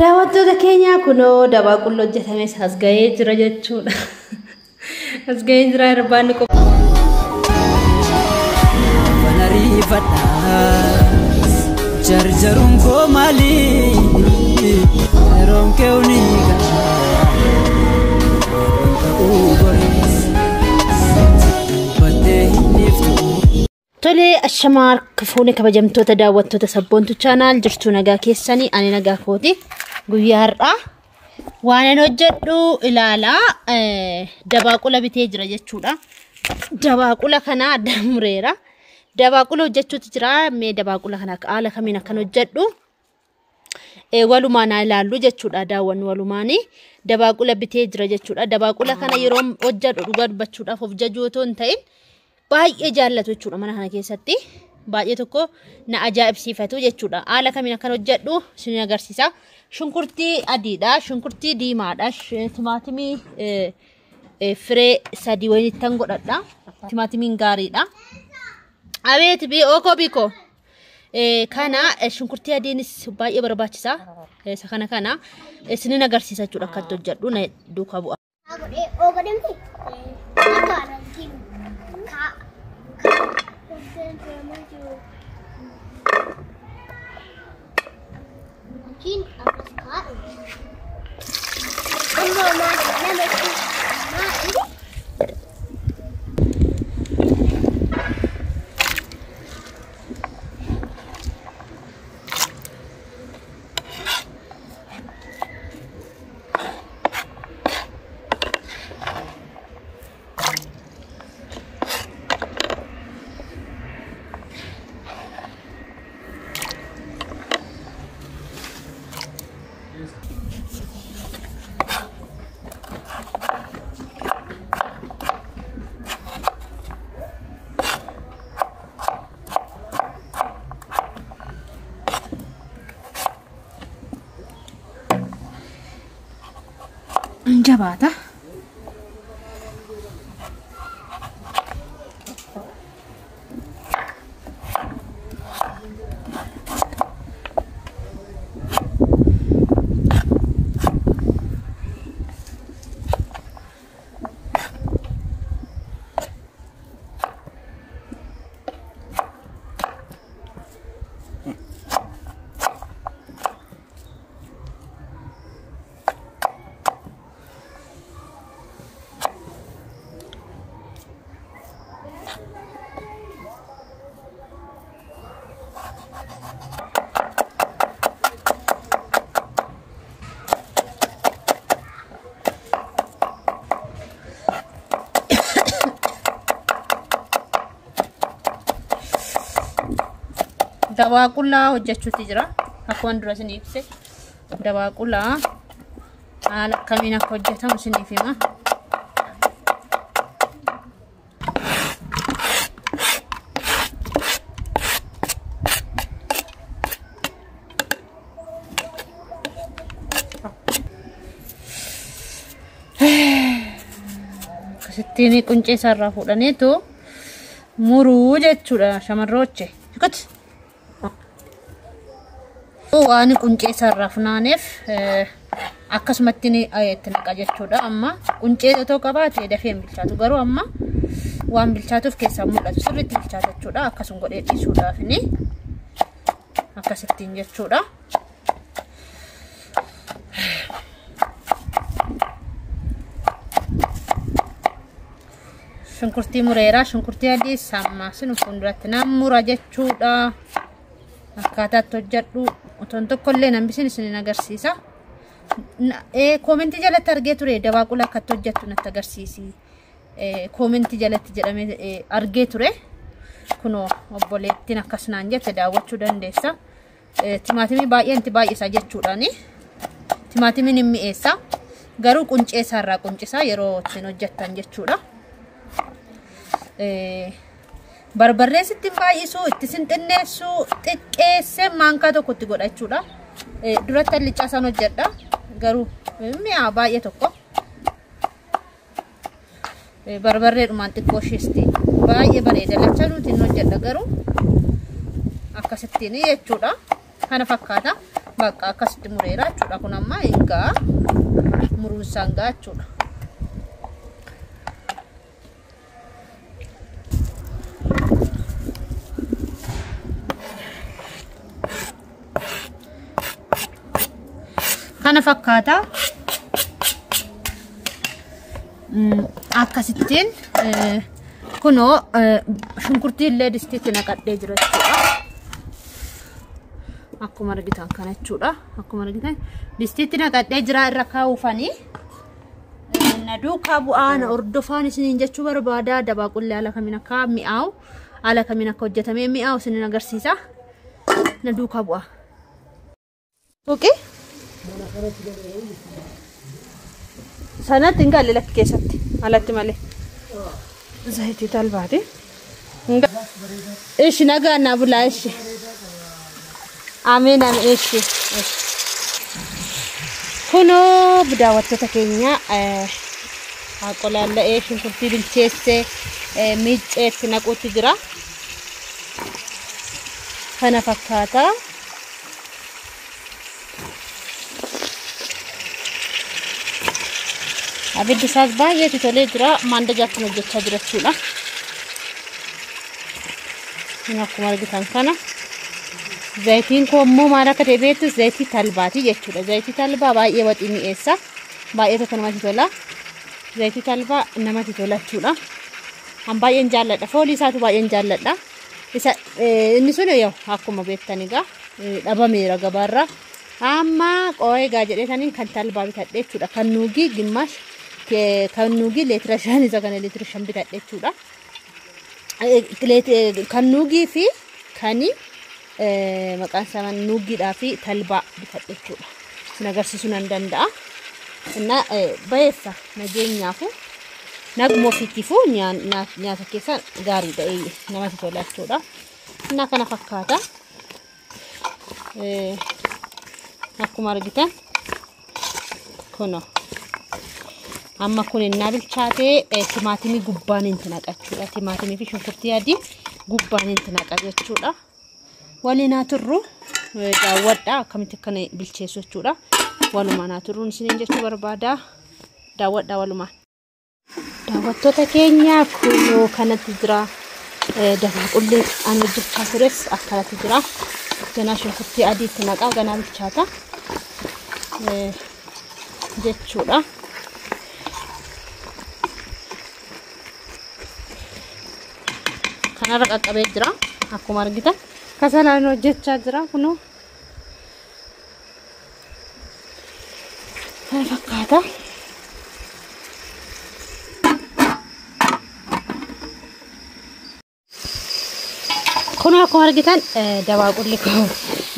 Daawwattoota keenya kunoo dabaaqulli hojjetames as ga'ee jira jechuudha. As ga'ee jira irbaanni Jarjaruun koo maali? Yeroon kee ni Tolee, ashamaa harka fuune kabajamtoota daawwattoota Sabboontuu Channel jirtu nagaa keessanii ani nagaa kooti. Guyyaa har'aa waan ani hojjedhu ilaalaa dabaaqula bitee jira jechuudha. Dabaaqula kana adda mureera. Dabaaqula hojjechuutu jira. Mee dabaaqula kana haala kamiin akkan hojjedhu walumaan haa ilaallu jechuudha. Daawwannu walumaanii dabaaqula bitee jira jechuudha. Dabaaqula kana yeroo hojjedhu dhugaa dubbachuudhaaf of jajuu otoo hin ta'in baay'ee jaallatu jechuudha. Mana kana keessatti baay'ee tokko na ajaa'ibsiifatu jechuudha. Haala kamiin akkan hojjedhu isin agarsiisa. Shunkurtii adiidha, shunkurtii diimaadha, timaatimii firee 3 walittan godhadha. Timaatimiin gaariidha. Abeet bi ookoo biko. Kana shunkurtii adiinis baay'ee barbaachisa. Isa kana isinin agarsiisa jechuudha akkatti hojjedhu na duukaa bu'a. Jabaata. Dabaaqulaa hojjechuutti jira. Akkuma dura isin ibse dabaaqulaa haala akkamiin akka hojjetamu isiniif hima. Akkasittiin quncee isaarraa fuudhaniitu muruu jechuudha shamarrooche. Waan quncee isaarraa funaaneef akkasumatti itti naqa jechuudha. Amma quncee otoo qabaate dafee hin bilchaatu garuu amma waan bilchaatuuf keessaa mul'atu sirriitti bilchaata jechuudha. Akkasuma godhee dhiisuudhaaf akkasittiin jechuudha. Shunkurtii mureera, shunkurtii adii sammaa sinu fuulduratti nan mura jechuudha. Akkaataatti hojjedhu otoon tokkollee nan bisin isinin agarsiisa. Koomentii jalatti argee ture dabaaqula akkatti hojjettu natti agarsiisi. Koomentii jalatti jedhamee argee ture. Kunoo obboleettiin akkas naan jette daawwachuu dandeessa. Timaatimii baay'een itti baay'isa jechuudhaani. Timaatimiin hin mi'eessa. Garuu quncee isaarraa quncisaa yeroo ittiin hojjettan jechuudha. Barbarrees ittiin baay'isu, itti sinxinneessu, xiqqeessee maankaa tokko itti godha jechuudha. Duratti allichaa isaan hojjedha. Garuu mi'a baay'ee tokko. Barbarreedhumaan xiqqoo isheesti. Baay'ee bareeda. Lachaa nuti hin hojjedha garuu akkasittiin jechuudha. Kana fakkaata. Bakka akkasitti mureera jechuudha. Kun amma hin ga'a. Muruun isaan ga'a jechuudha. Kana fakkaata. Akkasittiin kunoo shunkurtii illee distiitti naqadhee jira jechuudha. Akkuma argitan kana jechuudha. Akkuma argitan distiitti naqadhee jira irra kaa'uufanii. Na duukaa bu'aa na hordofaan isiniin jechuu barbaada. Dabaaqullee haala kamiin akka mi'aawu, haala kamiin akka hojjetamee mi'aawu isiniin agarsiisa. Na duukaa bu'aa. Tuqi. Sanatti hin galle lakki keessatti alatti malee. Zayitii talbaati. Ishi nagaa naa bulaa ishi. Ameen ameen ishi. Kunoo daawwattoota keenya qolaalla'ee shunkurtii bilcheessee miicceetti naquutti jira. Kana fakkaata. Abiddi isaas baay'eetu tolee jira. Maandajaatti hojjechaa jira jechuudha. Akkuma argitan kana. Zayitiin koo immoo maal akka ta'e beektu zayitii talbaati jechuudha. Zayitii talbaa baay'ee waxii mi'eessa. Baay'ee tokko namatti tola. Zayitii talbaa namatti tola jechuudha. An baay'een jaalladha. Foolii isaatu baay'een jaalladha. Isa inni sun yoo akkuma beektan egaa dhabameera gabaarra. Amma qoo'ee egaa jedhee kan talbaa bitadhe jechuudha. Kan nuugii gimaash kan nuugii leetira 5 isa kana leetira 5 bitadhe jechuudha. Kan nuugii fi kan maqaan isaa nuugiidhaa fi talbaa bitadhe jechuudha. Isin agarsiisuu nan danda'a. Inna bayeessa nageenyaafu naguma ofiitiifuu nyaata keessa gaariidha namatti tola jechuudha. Inna kana fakkaata. Akkuma argitan kunoo amma kun innaa bilchaatee timaatimii gubbaan itti naqa jechuudha. Timaatimii fi shunkurtii adii gubbaan itti naqa jechuudha. Waliin haa turru daawwadhaa akkamitti akkana bilcheessu jechuudha. Walumaan haa turruun isiniin jechuu barbaada. Daawwadhaa walumaan. Daawwattoota keenya kunoo kanatti jira. Dabaaqulleen an hojjechaa tures akkanatti jira. Ganaa shunkurtii adii itti naqaa ganaa bilchaata jechuudha. Kanarra qaqqabee jira akkuma argitan. Kasalaan hojjechaa jira kunoo. Kana fakkaata. Kunoo akkuma argitan dabaaqulli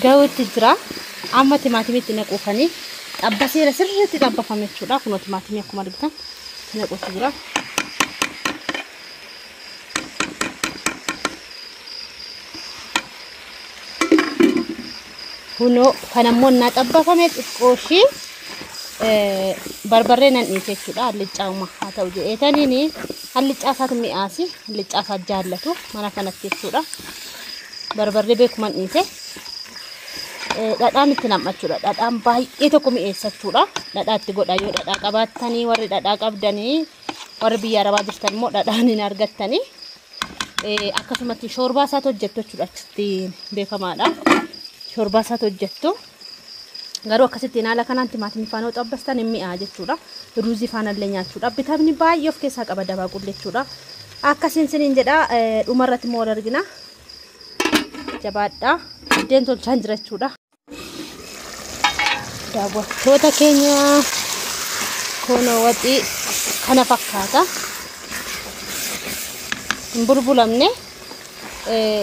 gahuutti jira. Amma timaatimiitti naquufanii xabbaseera sirriitti xabbafame jechuudha. Kunoo timaatimii akkuma argitan naquutti jira. Kunoo kanammoo naa xabbafame xiqqoo ishii barbarree nan dhiise jechuudha. Alliccaa'uma haa ta'u jedheetaniini alliccaa isaatu mi'aasi. Alliccaa isaa jaallatu mana kanatti jechuudha. Barbarree beekuman dhiise. Dhadhaan itti nam'achuudha. Dhadhaan baay'ee tokko mi'eessachuudha. Dhadhaa itti godha yoo dhadhaa qabaattanii warri dhadhaa qabdanii warri biyya arabaa jirtan immoo dhadhaan hin argattanii. Akkasumatti shoorbaa isaatu hojjettu jechuudha. Achitti beekamaadha. Shoorbaa isaatu hojjettu. Garuu akkasittiin haala kanaan timaatimii faana yoo xabbastan hin mi'aa jechuudha. Ruuzii faana illee nyaachuudha. Vitaminii baay'ee of keessaa qaba dabaaqulli jechuudha. Akkasiin siniin jedha dhumarratti immoo wal argina. Jabaadhaa. Biddeen tolchaan jira jechuudha. Daawwattoota keenya kunoo waxii kana fakkaata. Hin bulbulamne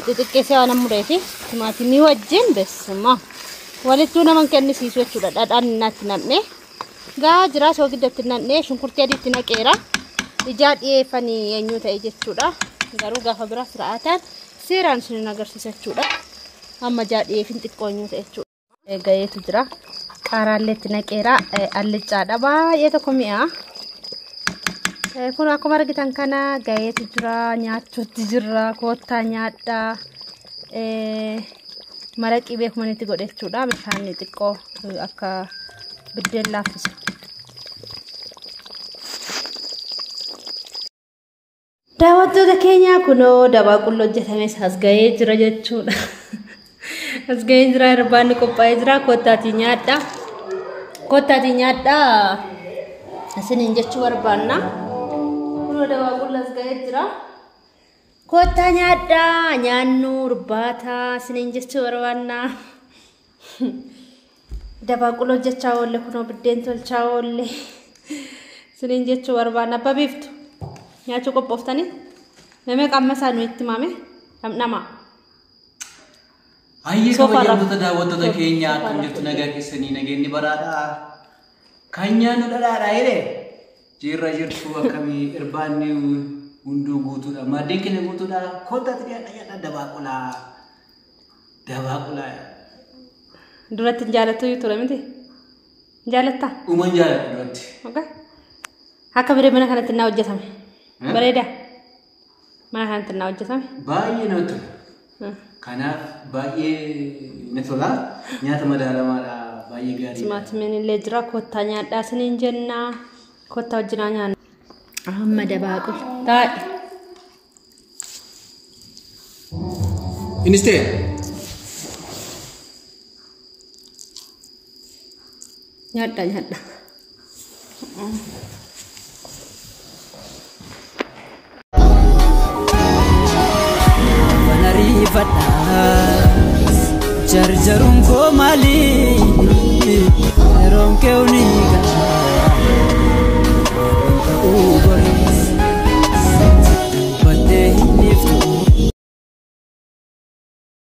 xixiqqeessee waan mureefi timaatimii wajjin beessuma. Walittuu nama hin kennisiisu jechuudha. Dhadhaan natti nam'ee gaa jira soogidda itti nam'ee shunkurtii adii itti naqeera. Ijaa dhiyeeffanii eenyu ta'e jechuudha. Garuu gaafa biraa sira'aataan seeraan isin agarsiisa jechuudha. Amma ijaa dhiyeeffin xiqqoo eenyu ta'e jechuudha. Gaheetu jira. Qaaraallee itti naqeera. Alliccaadha baay'ee tokko mi'a. Kun akkuma argitan kana gaheetu jira. Nyaachuutti jira. Koottaa nyaadhaa. Maraqii beekuma itti godhe jechuudha. Bishaan xiqqoo akka biddeen laaffisa. Daawwattoota keenya kunoo dabaaqulli hojjetames as ga'ee jira jechuudha. As ga'ee jira, irbaanni qophaa'ee jira. Kottaatii nyaadha. Kottaatii nyaadha. Isiniin jechuu barbaanna. Kunoo dabaaqulli as ga'ee jira. Kottaa nyaadha. Nyaannu irbaata isiniin jechuu barbaanna. Dabaaqula hojjechaa oolle, kunoo biddeen tolchaa oolle. Isiniin jechuu barbaanna. Abbaa biiftu. Nyaachuu qophooftanii? Namee qaama isaa nu itti himame dhamdhama. Hayyee, Sofa kabajamtoota daawwattoota keenya, akkam jirtu? Nagaa keessanii? Nageenyi baraadhaa. Kan nyaannu dhadhaadha jedhe. Jirra, jirtu, akkamii? Irbaanni hunduu guutuudha. Maddeen keenya guutuudha. Kootaatti dhiyaadha, nyaadha dabaaqulaa. Dabaaqulaa. Duratti hin jaalattu iyyuu ture miti? Hin jaalattaa? Uuman jaaladha duratti. Okay. Akka biree mana kanatti naa hojjetame. Bareeda. Mana kanatti naa hojjetame. Baay'ee namatti tola. Kanaaf baay'ee na tola. Nyaata madaalamaadha. Baay'ee gaariidha. Timaatimiin illee jira. Kottaa nyaadhaa isiniin jenna. Kottaa wajjinaa nyaanna. Amma dabaaqul. Taa'e. Innis ta'e. Nyaadhaa, nyaadhaa. Ariifadha, jarjaruun koo maali? Yeroon kee ni